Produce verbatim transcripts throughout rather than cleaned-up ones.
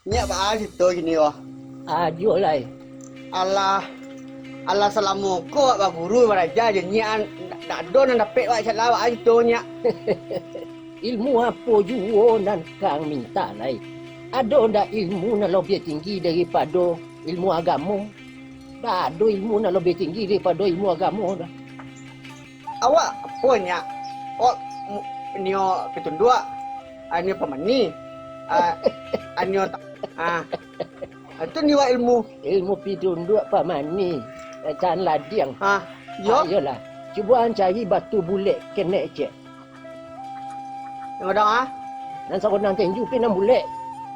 Nyak baa sito kini ko? Ajo lai. Alah, alah salamo ko awak baguru baraja jo nyak, ndak, ndak ado nan dapek awak salah baa sito nyak. Ilmu apo juo nan kang mintak lai? Ado ndak ilmu nan lobiah tinggi daripado ilmu agamo? Ndak ado ilmu nan lobiah tinggi daripado ilmu agamo doh. Awak apo nyak? Awak mu-, nio pitunduak, ah, nio pamani, ah, ah, nio ta-, ah, itu nio ilmu. Ilmu pitunduak pamani, eh, tan ladiang. Ah, iyo. Ah, iyolah. Cubo ang cari batu bulek kenek ciek. Nan gadang, ah? Nan sagonang tinju pi nan bulek.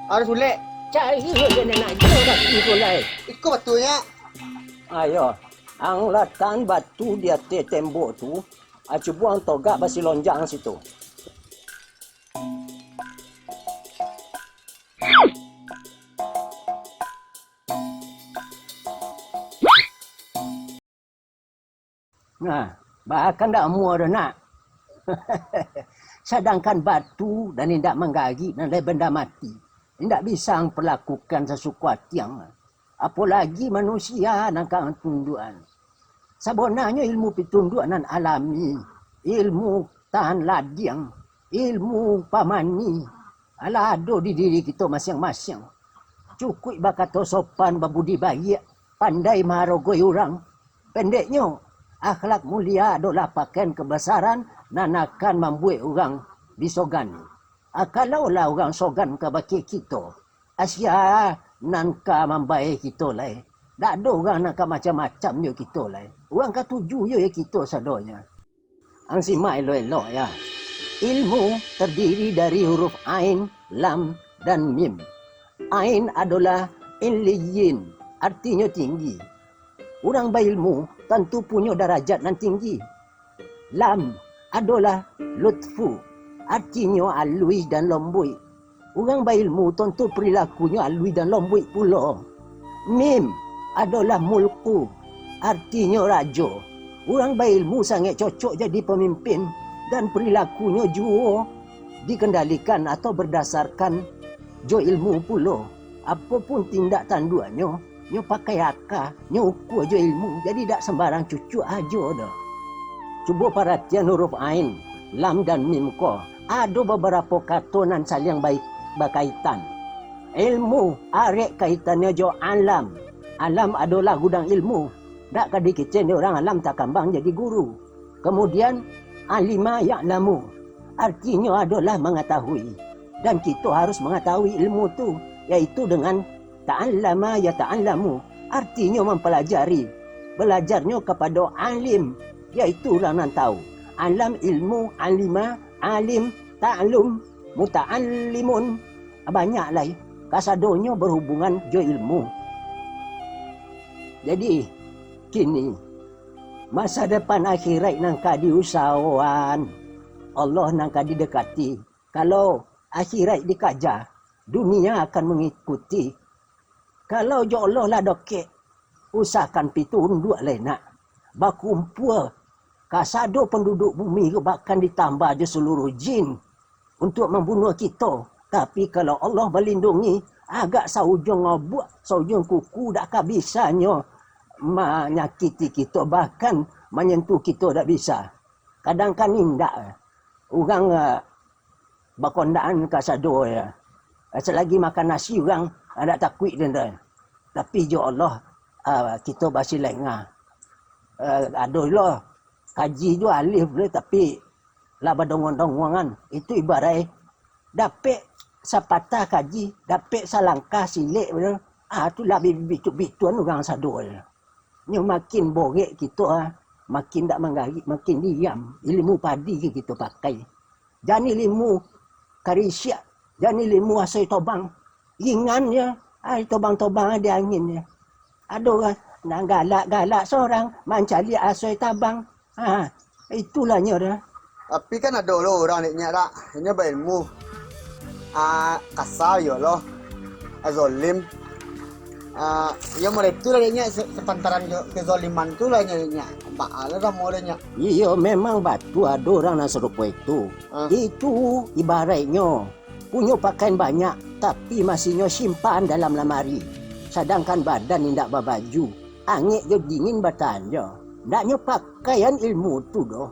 Harus bulek. Cari jo nan nak jo batu tu lai. Iko batunyo. Ayo, ang latakkan batu di ateh tembok tu, ah, cubo ang togak basilonjang situ. Nah, baa kan ndak amuah doh, nak? Sadangkan batu nan indak manggarik nan lai banda mati, indak bisa ang palakukan sasuko ati ang, apolagi manusia nan ka ang tunduak. Sabonanyo ilmu pitunduak nan alami, ilmu tahan ladiang, ilmu pamani, alah ado di diri kito masiang-masiang. Cukuik bakato sopan, babudi baiak, pandai maharogoi urang. Pendeknyo, akhlak mulia adolah pakaian kabasaran nan akan mambuek urang disogani. Ah, kalau lah urang sogan kabake kito, ah, sia nan ka mambae kito lai? Dak ado urang nan ka macam-macam jo kito lai. Urang katuju jo kito sadonyo. Ang simak elok-elok, ya. Ilmu terdiri dari huruf ain, lam, dan mim. Ain adolah illiyin, artinyo tinggi. Urang bailmu tantu punyo darajat nan tinggi. Lam adolah lutfu, artinyo aluih dan lombuik. Urang bailmu tantu perilakunyo aluih dan lombuik pulo. Mim adolah mulku, artinyo rajo. Urang bailmu sangaik cocok jadi pamimpin, dan perilakunyo juo dikendalikan atau bardasarkan jo ilmu pulo. Apo pun tindak tanduaknyo, nyo pakai aka, nyo ukua jo ilmu, jadi dak sambarang cucuak ajo doh. Cubo paratian huruf ain, lam, dan mim ko. Ado babarapo kato nan saliang bai-, bakaitan. Ilmu, arek kaitannyo jo alam. Alam adolah gudang ilmu. Dak ka dikecekan dek urang alam takambang jadi guru. Kamudian, alima ya'lamu, artinyo adolah mangatahui. Dan kito harus mangatahui ilmu tu, yaitu dengan ta'allama yata'allamu, artinyo mampalajari. Balajarnyo kapado alim, yaitu urang nan tahu. Alam ilmu, alima, alim, ta'lum, muta'allimun, banyak lai. Kasadonyo barhubungan jo ilmu. Jadi, kini, masa depan akhiraik nan ka diusahoan, Allah nan ka didekati. Kalau akhiraik dikaja, dunia akan mangikuti. Kalau jo Allah lah dokek, usahakan pitunduak lai nak. Bakumpua kasado panduduk bumi ko, bahkan ditambah jo saluruh jin untuak mambunuah kito. Tapi kalau Allah balindungi, agak saujuang obuak, saujuang kuku, dak ka bisanyo manyakiti kito, bahkan manyentuh kito dak bisa. Kadang kan indak, urang, eh, bakondakan kasado, ya. Selagi makan nasi urang, ah, dak takuik den doh. Tapi jo Allah, ah, kito basilenga. Ah, ado lo kaji jo alif lo, tapi lah badonguang-donguangan. Itu ibarat dapek sapatah kaji, dapek salangkah silek, ah, tu lah bi-, bitu-bituan urang sado. Nyo makin borek kito, ah, makin dak manggarik, makin diam. Ilmu padi ke kito pakai. Jan ilmu karisiak, jan ilmu asoi tobang. Ingan nyo, ai tobang-tobang di angin nyo. Ado urang nan galak-galak sorang mancaliak asoi tabang. Ha, itulah nyo dah. Tapi kan ado lo urang dek nyak dak, inyo bailmu. Ah, kasa yo lo. Ah, zolim. Ah, yo mulai tu lah dek nyak se-, sepantaran ke-, kezoliman tu lah nyo dek nyak. Baa lah samo dek nyak. Iyo, memang batua ado urang nan sarupo itu. Ah. Itu ibaraiknyo punyo pakaian banyak, tapi masih nyo simpan dalam lamari. Sadangkan badan indak babaju, angek jo dingin batahan jo. Ndak nyo pakaian ilmu tu doh.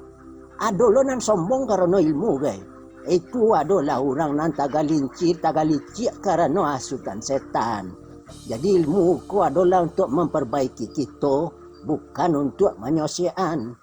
Ado lo nan sombong karano ilmu, gai. Itu adolah urang nan tagalincir, tagaliciak karano asutan setan. Jadi ilmu ko adolah untuak mamparbaiki kito, bukan untuak manyosekan.